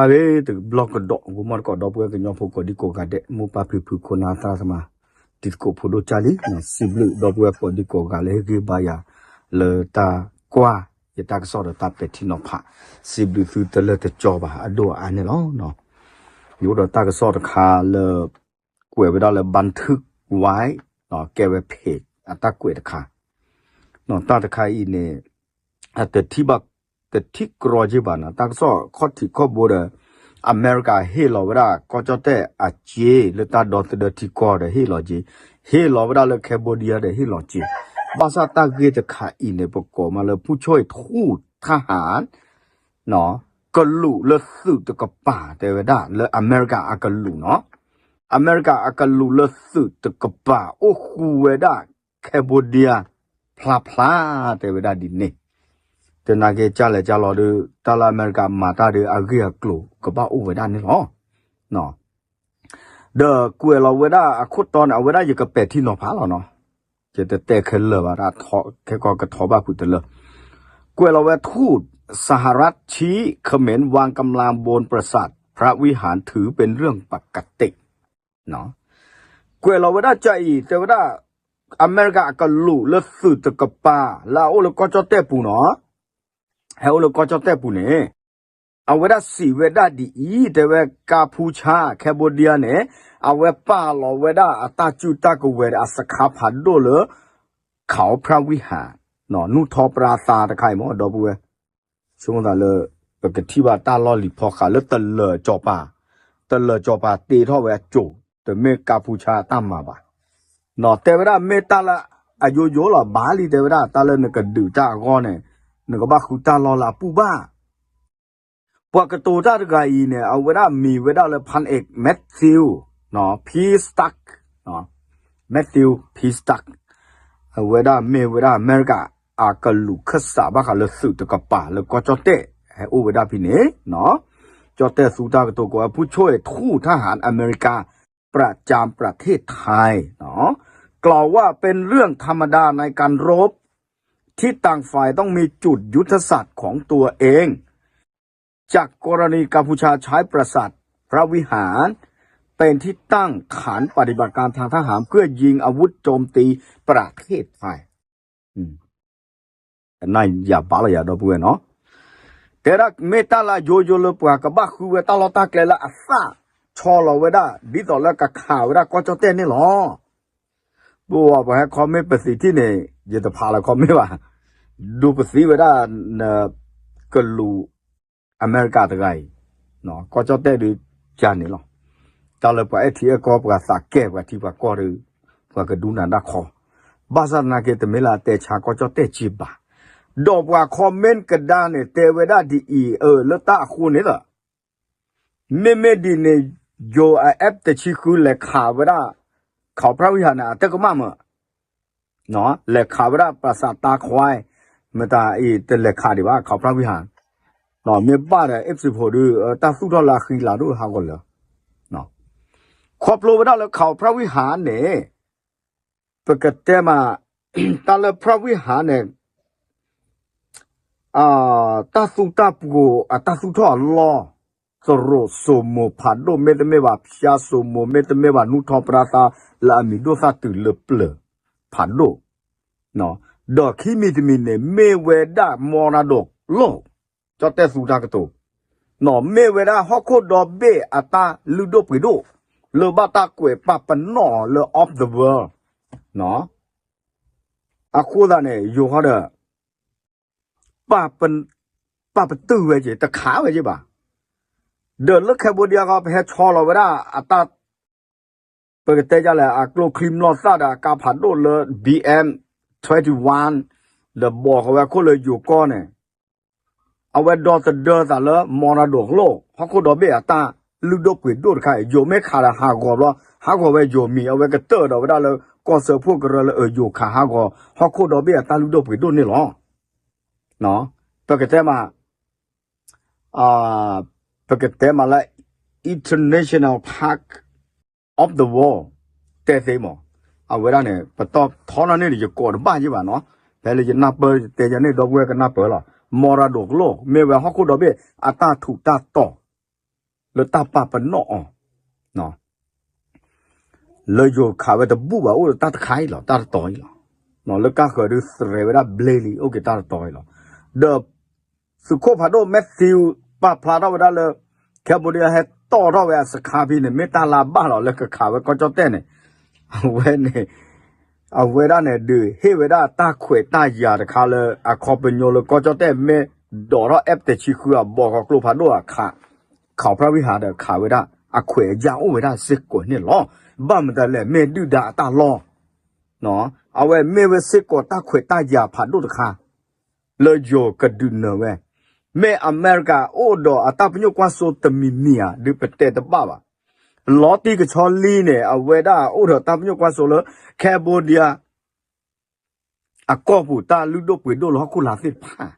အဂ့ၢ်တဘျီကဒီး ဂီၤမီၢ်တကိး ဒီပုၢ်ဝဲၢ်ကညီဖိကိးဒံကိးဂၤဒဲး မိၢ်ပၢ်ဖံဖု ခိၣ်နၢ်သရၣ်သမါ တံၤသကိးဖိဒိၣ်ကၢ်လံ, စံးဘျုးဒီပုၢ်ဝဲၢ်ကိးဒံကိးဂၤလၢဟ့ၣ်ဂံၢ်ဘါယၤ လၢတၢ်ကွၢ်ယတၢ်ကစီၣ်ဒီးတၢ်ပဲာ်ထံနီၤဖး, စံးဘျုးသုတလၢာ်တကီဘၣ် အဒိၣ်အအါန့ၣ်လီၤ. ယအိၣ်ဒီးတၢ်ကစီၣ်တခါလၢ ကွဲးဝဲဒၣ်လၢ ဘၣ်ထုၣ်ဝဲ ကဲဝဲဖ့း အတၢ်ကွဲးတခါ, တၢ်တခါအံၤန့ၣ် အတထံၣ်ဘၣ် တထံၣ်ကြီက့ဘၣ်နီၤ တၢ်ကစီၣ်ခီၣ်ထံးခီၣ်ဘိဒီး အမဲရကၤဟ့ၣ်လီၤဝဲဒၣ် ကီၢ်ကၠီၣ်တဲၣ်အစ့ လၢတၢ်ဒီသဒၢထံကီၢ်ဒီးဟ့ၣ်လီၤက့, ဟ့ၣ်လီၤဝဲဒၣ်လၢ Cambodia ဒီးဟ့ၣ်လီၤက့, ဘၣ်ဆၣ်တၢ်ဂ့ၢ်တခါအံၤန့ၣ် ပကိးမးလၢ ဖူၣ်ဆိၣ်အ့ၣ်ထူၣ် ထၣ်ဟၣ် ကလူးလၢသုးတကပၤ တဲဝဲဒၣ်လၢအမဲရကၤအကလူးနီၤ, အမဲရကၤအကလူးလၢသုးတကပၤ အိၣ်ဃူဝဲဒၣ် Cambodia ဖျါဖျါ တဲဝဲဒၣ်ဒ်န့ၣ်, တနာ်က့ ကၢ်လဲၤကၢ်လီၤဒီး တၢ်လၢအမဲရကၤမၤတၢ်ဒီး အဂ့ၢ်အကျိၤကဘၣ်အိၣ်ဝဲဒၣ်န့ၣ်လီၤ. ဒီးကွဲးလီၤဝဲဒၣ်အခိၣ်တီန့ၣ် အဝဲဒၣ်ယကပဲာ်ထံနီၤဖးလီၤနီၤ, ယတတဲခဲလၢာ်ဘၣ် ခဲကီကထီဘၣ်ဖုးတလၢ, ကွဲးလီၤဝဲ ทูตสหรัฐชี้เขมรวางกำลังบนปราสาทพระวิหารถือเป็นเรื่องปกติ ကွဲးလီၤဝဲဒၣ်ကၢ်အံၤ တဲဝဲဒၣ် အမဲရကၤအကလူးလၢသုးတကပၤ လၢအအိၣ်လၢကီၢ်ကၠီၣ်တဲၣ်ပူၤနီၤ, ဟဲအိၣ်လၢကီၢ်ကၠီၣ်တဲၣ်ပူၤန့ၣ် အဝဲဒၣ်စံးဝဲဒၣ်ဒ်အံၤ တဲဝဲ ကၢ်ဖူဆါ Cambodia န့ၣ် အဝဲပာ်လီၤဝဲဒၣ်အတၢ်စုတၢ်ကဝဲၤဒီးအစခါဖးဒိၣ်လၢ เขาพระวิหาร နူၢ်ထီၣ်ပြါသါတခါအံၤမ့ၢ် ဒီပုၢ်ဝဲၢ် ဆိကမိၣ်သးလၢ ပကထံၣ်ဘၣ်တၢ်လီၢ်လံၤဖီဃးလၢတလၢၤစီၤပၤ, တလၢၤစီၤပၤတ့ထီၣ်ဝဲအစိၤ, တမ့ၢ်ကၢ်ဖူဆါအတၢ်မၤဘၣ်. တဲဝဲဒၣ်မ့ၢ်တၢ်လၢအယိယိလီၤ ဘၣ်လံ တဲဝဲဒၣ် တၢ်လၢနကဒုးတၢ်အဂီၢ်န့ၣ် နကဘၣ်ဃုတၢ်လီၢ်လၢအပူၤဘၣ်. ပှၤကတိၤတၢ်တဂၤအံၤန့ၣ် အဝဲဒၣ်မံၤဝဲဒၣ်လၢ พันเอก Matthew P Stark, Matthew P Stark အဝဲဒၣ်မ့ၢ်ဝဲဒၣ် အမဲရကၤအကလူးခၢၣ်စးဘၣ်ဃးလၢသုးတကပၤလၢကီၢ်ကၠီၣ်တဲၣ် ဟဲအိၣ်ဝဲဒၣ်ဖဲန့ၣ်, ကၠီၣ်တဲၣ်သူတၢ်ကတိၤကိးဝဲ ผู้ช่วยทูตทหารอเมริกาประจำประเทศไทย กล่าวว่าเป็นเรื่องธรรมดาในการรบที่ต่างฝ่ายต้องมีจุดยุทธศาสตร์ของตัวเอง จากกรณีกัมพูชาใช้ปราสาทพระวิหารเป็นที่ตั้งฐานปฏิบัติการทางทหารเพื่อยิงอาวุธโจมตีประเทศไทย နယၤဘၣ်လီၤယၤဒီပုၢ်ဝဲၢ်နီၤ, တဲဒၣ်မ့ၢ်တၢ်လၢယိယိလၢပှၤကဘၣ်ဃုဝဲတၢ်လီၢ်တၢ်ကျဲလၢအသၣ်ဆီလီၤဝဲဒၣ် ဒ်သိးလၢကခးဝဲဒၣ်ကီၢ်ကၠီၣ်တဲၣ်န့ၣ်လီၤ. ပဝဲပှၤဟဲ comment ပသံးထံၣ်န့ၣ် ယတဖးလၢ comment ဘၣ်, ဒိးပသံးဝဲဒၣ် ကလူး အမဲရကၤတဂၤအံၤ, ကီၢ်ကၠီၣ်တဲၣ်ဒုးကန့ၣ်လီၤ. တၢ်လၢပှၤအဲၣ်ထံအဲၣ်ကီၢ် ပှၤသးကဲ ပှၤထံပှၤကီၢ်ဒီး ပှၤကဒူနၤဒၣ်ခီ, ဘၣ်ဆၣ်သနာ်က့ တမ့ၢ်လၢအတဲဆါကီၢ်ကၠီၣ်တဲၣ်က့ဘၣ်. ဒီးပှၤ comment ကဒါန့ၣ် တဲဝဲဒၣ်ဒ်အံၤ အၢ လၢတၢ်အဃိန့ၣ်လီၤ. မ့မ့ၢ်ဒ်န့ၣ် ယိၤ F တဆံဃု လဲၤခးဝဲဒၣ် เขาพระวิหาร န့ၣ် အတကမၣ်မး လဲၤခးဝဲဒၣ် ပှၤစးတၢ်ခွါ, မတၤအံၤ တလဲၤခးဒံးဘၣ် เขาพระวิหาร, မ့ၢ်ဘၣ်ဒီး F စံးဖိဒုး တၢ်သူၣ်ထီၣ်လၢအဃံလၤဒိၣ်ဟးဂီၤလၢာ်, ခီဖျိဝဲဒၣ်လၢ เขาพระวิหาร န့ၣ် ပကတဲမး တၢ်လၢ พระวิหาร န့ၣ် တၢ်သူၣ်တၢ်ပှိၤ အတၢ်သူၣ်ထီၣ်အလီၢ် သရိာ်စိမိၤဖးဒိၣ် မ့တမ့ၢ်ဘၣ် ဖၠါစိမိၤ မ့တမ့ၢ်ဘၣ် နူၢ်ထီၣ်ပြါသါ လၢအမံၤဒိၣ်သၣ်တုၤလၢပျၢၤဖးဒိၣ်, ဒီးခံမံၤတမံၤန့ၣ် မ့ၢ်ဝဲဒၣ် မီရၤဒိးလိၣ် ကၠီၣ်တဲၣ်သူတၢ်ကတိၤ, မ့ၢ်ဝဲဒၣ်ဟီၣ်ခိၣ်ဒီဘ့ၣ်အတၢ်လုၢ်ဒိၣ်ပှ့ၤဒိၣ် လၢဘၣ်တၢ်ကွဲးပာ်ပနီၣ်အီၤလၢ of the world အဃိသတးန့ၣ် ယိၤဃီဒီး ပာ်ပတုာ်ဝဲက့ၤ တခးဝဲက့ၤဘၣ်. ဒီးလၢ Cambodia ခီ ပဟဲဆီလီၤဝဲဒၣ်အတၢ် ပကတဲဒ်လဲၣ် အကျိချံမျိာ်သၣ်ဒီးအကါဖးဒိၣ်လၢ B M twenty-one ဒီးဘီၣ်ဃီဝဲခိၣ်လၢယိၤကီၢ်န့ၣ် အဝဲဒီသဒၢသးလၢ မီရၤဒိးလိၣ် ဟီၣ်ခိၣ်ဒီဘ့ၣ်အတၢ်လုၢ်ဒိၣ်ပှ့ၤဒိၣ်တခါအံၤ ယိၤမ့ၢ်ခးဒီးဟးဂီၤဘျီ ဟးဂီၤဝဲယိၤမံၤ အဝဲကတၢၢ်ဒီးဝဲဒၣ်လၢ ကီၢ်စၢဖှိၣ်ကရၢလၢအယိၤခးဟးဂီၤ ဟီၣ်ခိၣ်ဒီဘ့ၣ်အတၢ်လုၢ်ဒိၣ်ပှ့ၤဒိၣ်န့ၣ်လီၤ. ပကတဲမး ပကတဲမးလၢ International Park of the World တဲသ့မး အဝဲဒၣ်န့ၣ် ပတီၢ်ထီနီၣ်န့ၣ် ယကိးတဘၣ်ယ့ၢ်ဘၣ်နီၤ ဖဲလၢယနၢ်ပၢၢ်တဲယၤန့ၣ် ဒီပုၢ်ဝဲၢ်ကနၢ်ပၢၢ်လီၤ မီရၤဒိးလိၣ် မ့ၢ်ဝဲဟီၣ်ခိၣ်ဒီဘ့ၣ်အတၢ်ထူးတၢ်တီၤ လၢတၢ်ပာ်ပနီၣ်အီၤ လၢယိၤခးဝဲတဘူၣ်ဘၣ် အိၣ်ဒီးတၢ်တခါအံၤလီၤ, တၢ်တတီၤအံၤလီၤ. လၢကၢ်ဃၢၤဒုးသရဲးဝဲဒၣ်ဘျ့လံ အိၣ်က့ၤတၢ်တတီၤအံၤလီၤ. ဒီးသုးခိၣ်ဖးဒိၣ် Matthew ပာ်ဖျါထီၣ်ဝဲဒၣ်လၢ Cambodia ဟဲတီၣ်ထီၣ်ဝဲအစခါဖဲန့ၣ် မ့ၢ်တၢ်လၢအဘၣ်လီၤ လၢကခးဝဲကီၢ်ကၠီၣ်တဲၣ်န့ၣ် အဝဲန့ၣ် အဝဲဒၣ်န့ၣ် ဒုးဟ့ၣ်ဝဲဒၣ်တၢ်ခွဲးတၢ်ယာ်တခါလၢ အခီပညီလၢကီၢ်ကၠီၣ်တဲၣ်မ့ၢ်ဒိးထီၣ် F တဆံဃု အဘီကီၢ်ကျိဖးဒိၣ်အခး ခးဖရၣ်ဝံဟးဒီးခးဝဲဒၣ် အခွဲးအယာ်အိၣ်ဝဲဒၣ်စ့ၢ်ကီးန့ၣ်လီၤ. ဘၣ်မတၤလဲၣ် မ့ၢ်ဒုၣ်ဒါအတၢ်လီၢ် အဝဲမ့ၢ်ဝဲစ့ၢ်ကီးတၢ်ခွဲးတၢ်ယာ်ဖးဒိၣ်တခါ လၢယိၤကဒုးနၢၤဝဲ, မ့ၢ်အမဲရကၤအိၣ်ဒီးအတၢ်ပညိၣ်ကွၢ်စိတမံၤမံၤဧါ ဒုးပတဲတဘၣ်ဘၣ်. လီၤတံၢ်ကဆီလံန့ၣ် အဝဲဒၣ်အိၣ်ဒီးတၢ်ပညိၣ်ကွၢ်စိလၢ Cambodia အကီၢ်ပူၤတၢ်လုၢ်ဒိၣ်ပှ့ၤဒိၣ်လၢဟီၣ်ခိၣ်လာ်သ့ၣ်တဖၣ်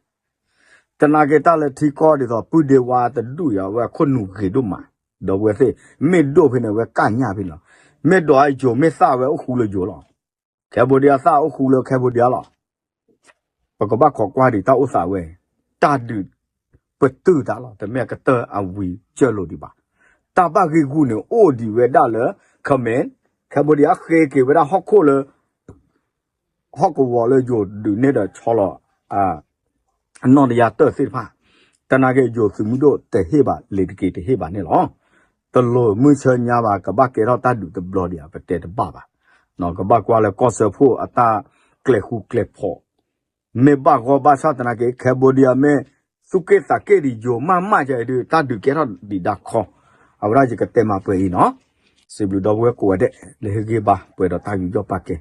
သနာ်က့တၢ်လၢထံကီၢ်ဒ်သိး ပုၢ်ဒ့ဝါတဒူၣ်အံၤ အဝဲအခိၣ်နူာ်ဂ့ၤဒိၣ်မး, ဒီပုၢ်ဝဲၢ်သ့ၣ်, မ့ၢ်ဒိၣ်ဖဲန့ၣ် အဝဲကၣ်ညၣ်ဖဲန့ၣ်လီၤ. မ့ၢ်ဒိးအယိၤ မ့ၢ်သၣ်ဝဲအိၣ်ဃူလၢယိၤလီၤ. Cambodia သၣ်အိၣ်ဃူလၢ Cambodia လီၤ. ပကဘၣ်ခိးကွၢ်ဒံးတၢ်အိၣ်သးဝဲ, တၢ်ဒုးပတုာ်တၢ်လီၤ, တမ့ၢ်အကတၢၢ်အဝံၤကၢၢ်လိာ်ဒံးဘၣ်. တၢ်ဘၣ်ဂ့ၢ်ဂူၢ်န့ၣ် အိၣ်ဒံးဝဲဒၣ်လၢ Khmer, Cambodia ဃ့က့ၤဝဲဒၣ်ဟီၣ်ခိၣ်လၢ ဟီၣ်ကဝီၤလၢယိၤဒုးနဲၣ်ဒီးဆီလီၤ အနီၢ်တယၢ်တၢၢ်သ့ၣ်တဖၣ်, သနာ်က့ယိၤသုးမုၢ်ဒိၣ်တဟ့ၣ်ဘၣ် လ့ၤတက့ၤတဟ့ၣ်ဘၣ်န့ၣ်လီၤ. တလိၣ်မုၢ်ဆၢညါဘၣ်, ကဘၣ်ကဲထီၣ်တၢ်ဒုးတဘျီဒံးဧါ ပတဲတဘၣ်ဘၣ်. ကဘၣ်ကွၢ်လၢကီၢ်စၢဖှိၣ်အတၢ်ကျဲၤဃူကျဲၤဖိး, မ့ၢ်ဘၣ်ဂီၢ်ဘၣ်ဆၣ်သနာ်က့ Cambodia မ့ၢ်သူၣ်က့ၣ်သးက့ၣ်ဒံးယိၤမးမးကဲဒုး တၢ်ဒုးကဲထီၣ်ဒံးဒါခီ, အဝဲဒၣ်ယကတဲမၤပှဲၤအံၤနီၤ. စံးဘျုးဒီပုၢ်ဝဲၢ်ကိးဂၤဒဲး လၢဟ့ၣ်ဂံၢ်ဘါပှဲၤဒီးတၢ်ယူးယီၣ်ပာ်ကဲ